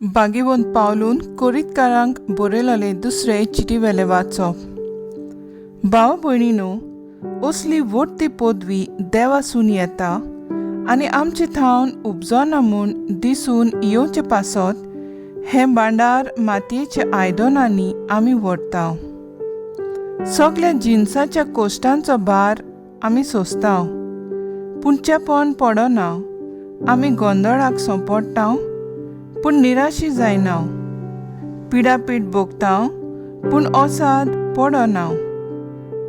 भागेवंत पावलून कोरीतकारांक बरयलले दुसरे चिटीवेले वाचप. भाव भयणीनो, असली व्हडती पदवी देवासून येता आनी आमचे थावन उपजना म्हूण दिसून येवचे पासत हें भांडार मातयेच्या आयदनांनी आमी व्हरता. सगल्या जिनसाच्या कोश्टांचो भार आमी सोंसता, पूण चेपण पडना. आमी गोंदळाक सोंपडटा, पूण निराशी जायना. पिडापीड भोगता, पूण ओसाद पडना.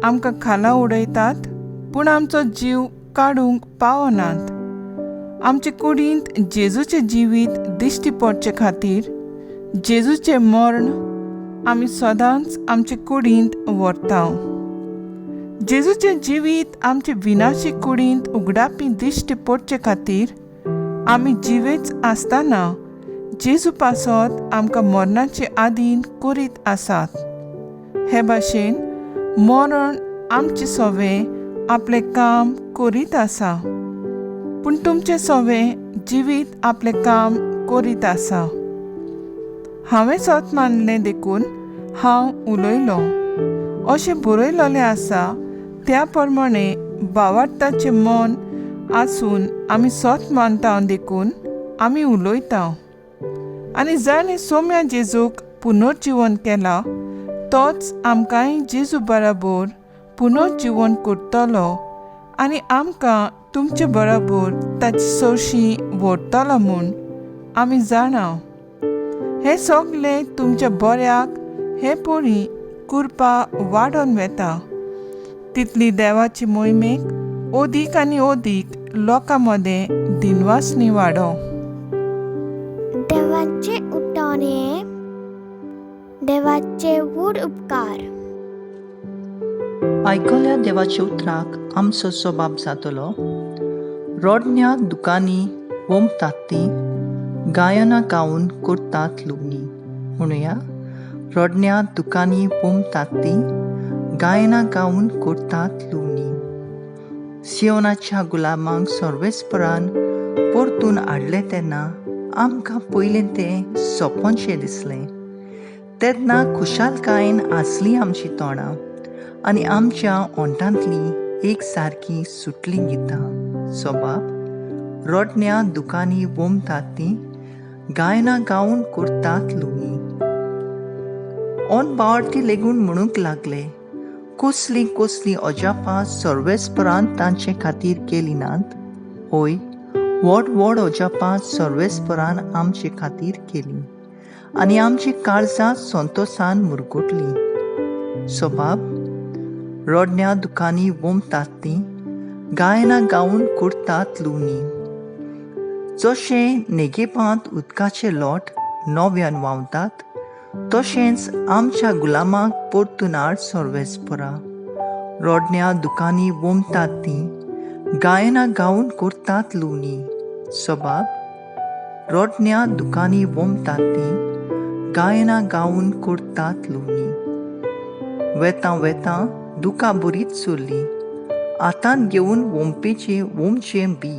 आमकां खाला उडयतात, पूण आमचो जीव काडूंक पावनात. आमचे कुडींत जेजूचें जिवीत दिश्टी पडचे खातीर जेजूचें मर्ण आमी सदांच आमचे कुडींत व्हरता. जेजूचें जिवीत आमचे विनाशी कुडींत उगडापी दिश्टी पडचे खातीर आमी जिवेच आसतना जेजू पासत आमकां मरणाचे आदीन करीत आसात. हे भाशेन मरण आमचें सवें आपलें काम करीत आसा, पूण तुमचें सवें जिवीत आपलें काम करीत आसा. हांवें सत मानलें देखून हांव उलयलों अशें बरयलेलें आसा, त्या प्रमाणे भावार्थाचें मन आसून आमी सत मानता देखून आमी उलयता. आनी जाणें सोम्या जेजूक पुनर्जिवन केला तोच आमकांय जेजू बराबर पुनर्जिवन करतलो आनी आमकां तुमचे बराबर ताची सोरशी व्हरतलो म्हूण आमी जाणा. हें सगलें तुमच्या बऱ्याक हे परी कुरपा वाडोवन वेता, तितली देवाची मोहिमेक अदीक आनी अदीक लोकां मदें दिनवासनी वाडो. देवाचे उठान हे देवाचे व्हड उपकार. आयकल्या देवाच्या उतराक आमचो स्वभाव जातलो. रोडण्या दुकांनी वोमतात तीं, गायनां गावन करतात लुवणी. म्हणुया, रोडण्या दुकांनी वोमतात तीं, गायनां गावन करतात लुवणी. सियोनाच्या गुलामांक सर्वेस्परान परतून हाडलें तेन्ना आमकां पयलें तें सोंपनशें दिसलें. तेन्ना खुशालकायेन आसलीं आमचीं तोंडां आनी आमच्या ओंठांतलीं एक सारकीं सुटलीं गितां. सोबाब, रोडण्या दुकांनी वोमतात तीं, गायनां गावन करतात लुवणी. ऑन बावार्थी लेगून म्हणूंक लागले, कसलीं कसलीं अजापां सर्वेस्परान तांचे खातीर केलीं नात? हय, व्हड व्हड अजापां सर्वेस्परान आमचे खातीर केलीं आनी आमची काळजां संतोसान मुरगुटलीं. सोबाब, रोडण्या दुकांनी वोमतात तीं, गायनां गावन करतात लुवणी. जशें नेगेपांत उदकाचे लोट नव्यान व्हांवतात, तशेंच आमच्या गुलामाक परतून हाड सर्वेस्परा. रोडण्या दुकांनी वोमतात तीं, गायनां गावन करतात लुवणी. सोबाब, रोडण्या दुकांनी वोमतात तीं, गायनां गावन करतात लुवणी. वेतां वेतां दुकां बरीच चल्लीं, हातांत घेवन वोमपेचें वोमचें बी.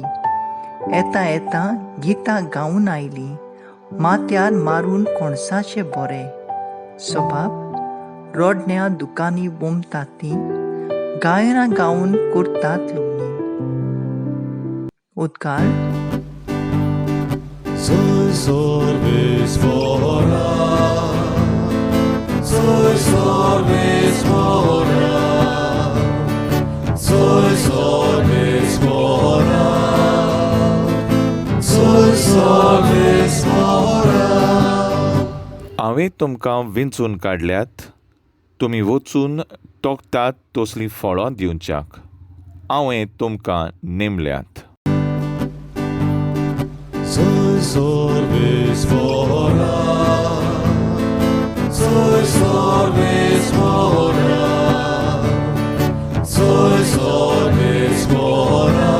येता येता गितां गावन आयलीं, माथ्यार मारून कोणसाचें बोरें. सोबाब, रोडण्या दुकांनी वोमतात तीं, गायनां गावन करतात लुवणी. उदकार. Soy sorbis fora, soy sorbis fora, soy sorbis fora, soy sorbis fora. हांवें तुमकां विंचून काडल्यात, तुमी वचून तोखतात तसलीं फळां दिवच्याक हांवें तुमकां नेमल्यात. Soy sorbis fora, soy sorbis fora, soy sorbis fora,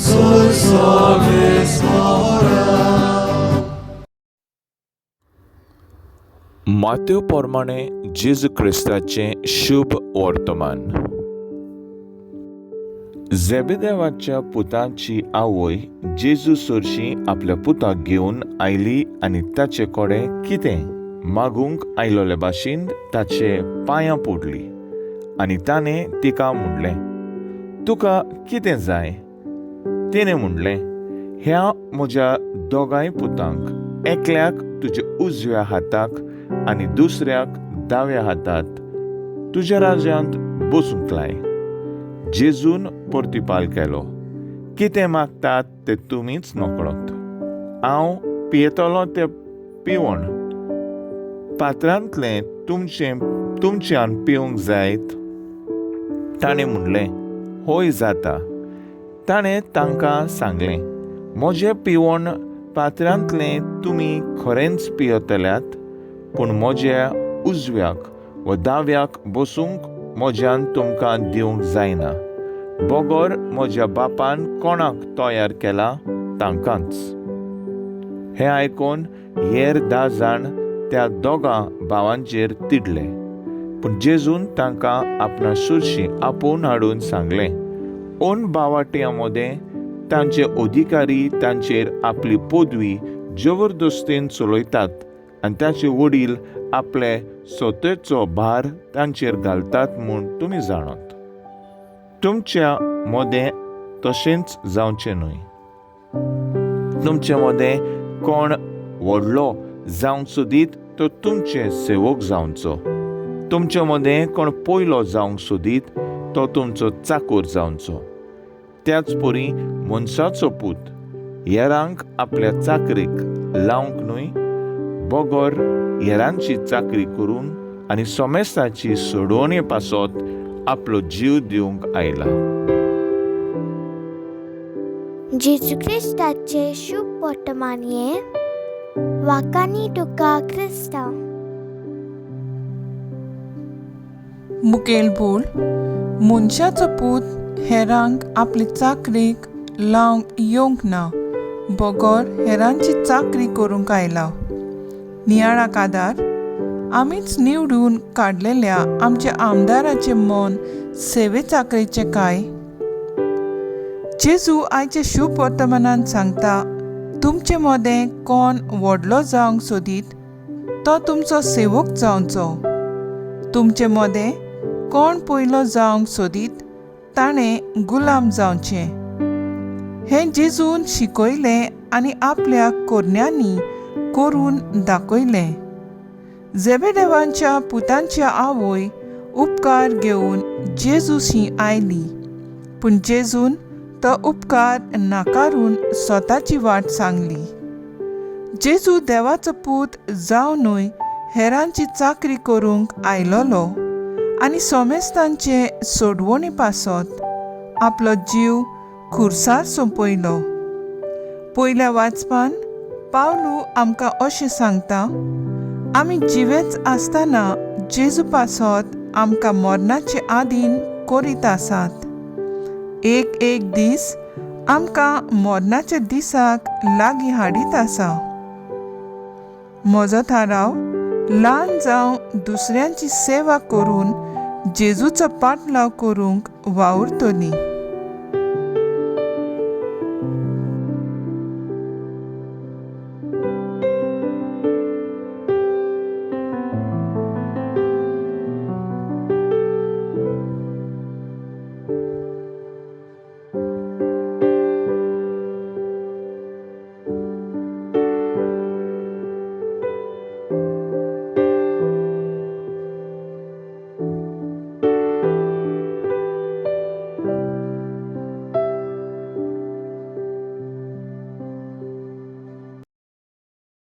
soy sorbis fora. मात्यो प्रमाणे जेजू क्रिस्ताचें शुभ वर्तमान. झेबेदेवाच्या पुताची आवय जेजू सरशी आपल्या पुताक घेवन आयली आनी ताचे कडेन कितें मागूंक आयलोले भाशेन ताचे पांयां पडली आनी ताणें तिका म्हणलें, तुका कितें जाय? तिणें म्हणलें, ह्या म्हज्या दोगांय पुतांक एकल्याक तुज्या उजव्या हाताक आनी दुसऱ्याक दाव्या हातात तुज्या राज्यांत बसूंक लाय. जेजून प्रतिपाल केलो, कितें मागतात तें तुमीच नकळत. हांव पियेतलो तें पिवण पात्रांतलें तुमच्यान पिवंक जायत? ताणें म्हणलें, हय जाता. ताणें तांकां सांगलें, म्हजें पिवण पात्रांतलें तुमी खरेंच पियेतल्यात, पूण म्हज्या उजव्याक वा दाव्याक बसूंक म्हज्यान तुमकां दिवंक जायना, बगर म्हज्या बापान कोणाक तयार केला तांकांच. हें आयकून हेर 10 जाण त्या दोगां भावांचेर तिडले. पूण जेजून तांकां आपणा सुरशी आपोवन हाडून सांगलें, ओन बावाट्यां मदें तांचे अधिकारी तांचेर आपली पदवी जबरदस्तीन चलयतात आनी ताचे वडील आपले स्वतेचो भार तांचेर घालतात म्हूण तुमी जाणात. तुमच्या मदें तशेंच जावचें न्हय. तुमचे मदें कोण व्हडलो जावंक सोदीत तो तुमचे सेवक जावचो. तुमचे मदें कोण पयलो जावंक सोदीत तो तुमचो चाकोर जावचो. त्याच परी मनशाचो पूत हेरांक आपल्या चाकरीक लावंक न्हय, बगर हेरांची चाकरी करून आनी सोमेस्ताची सोडोवणे पासत आपलो जीव दिवंक आयला. जेजू क्रिस्ताचे शुभ वर्तमानये वाकानी तुका क्रिस्ता. मुखेल बोल, मनशाचो पूत हेरांक आपली चाकरीक लावंक येवंक ना, बगर हेरांची चाकरी करूंक आयला. नियाळाक आदार, आमीच निवडून काडलेल्या आमच्या आमदाराचें मन सेवे चाकरेचें काय? जेजू आयच्या शुभ वर्तमानान सांगता, तुमचे मदें कोण व्हडलो जावंक सोदीत तो तुमचो सेवक जावचो. तुमचे मदें कोण पयलो जावंक सोदीत ताणें गुलाम जावचें. हें जेजून शिकयलें आनी आपल्या कोरण्यांनी करून दाखयलें. झेबेदेवांच्या पुतांच्या आवय उपकार घेवन जेजूशी आयली, पूण जेजून तो उपकार नाकारून स्वताची वाट सांगली. जेजू देवाचो पूत जावनूय हेरांची चाकरी करूंक आयलोलो आनी सोमेस्तांचे सोडवणी पासत आपलो जीव खुर्सार सोंपयलो. पयल्या वाचपान पावलू आमकां अशें सांगता, आमी जिवेच आसतना जेजू पासत आमकां मरणाचे आदीन करीत आसात. एक एक दीस आमकां मरणाच्या दिसाक लागीं हाडीत आसा. म्हजो थाराव ल्हान जावं दुसऱ्यांची सेवा करून जेजूचो पाटलाव करूंक वावुरतली.